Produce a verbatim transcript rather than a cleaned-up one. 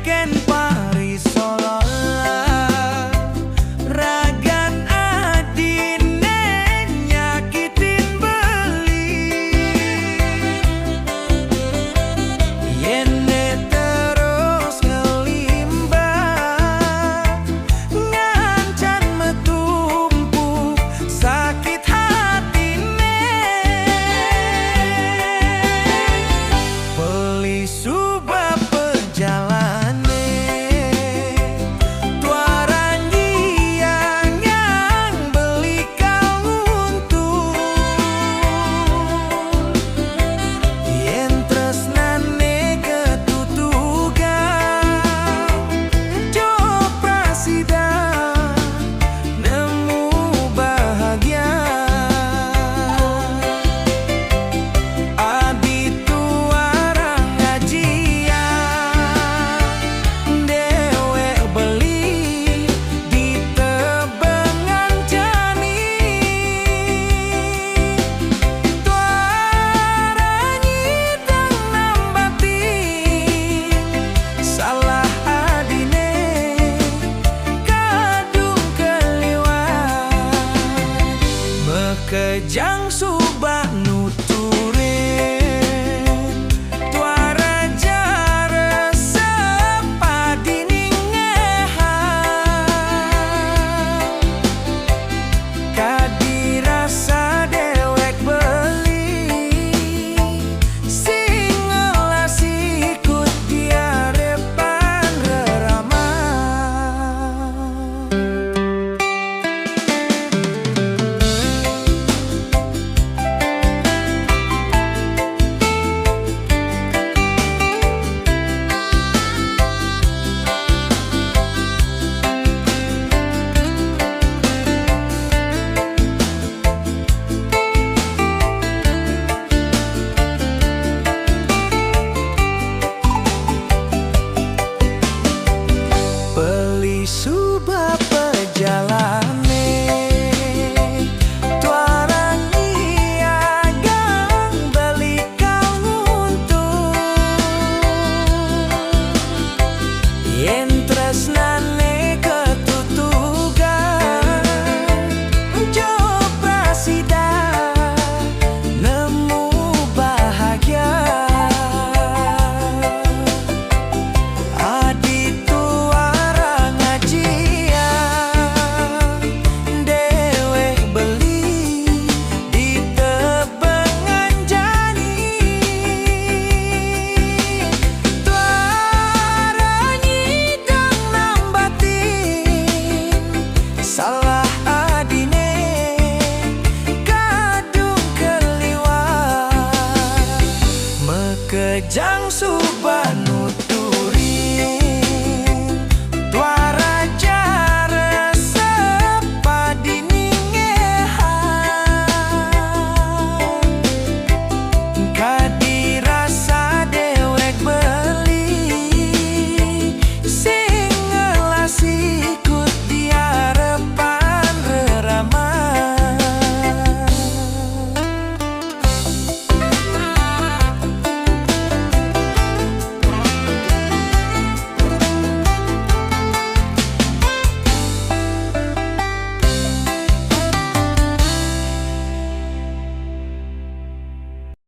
Ken pari solola, ragan adine nyakitin beli. Yen ne terus ngelimbah, ngancan metumpuk sakit hatine. Peli suba pejalane, tuara ngiang-ngiang beli kal nguntul. Yen tresnane ketutugan, jo prasida nemu bahagia. Adi tuara ngajian, dewek beli ditebengan jani. Tuara nyidang nambati salah adine, kadung keliwat, makejang suba nuturin. Tuara ja resep adi ningehang, kadi rasa dewek beli, sing ngelah sikut di arepan rerama. Peli suba pejalane, tuara ngiang-ngiang beli kal nguntul. Yen tresna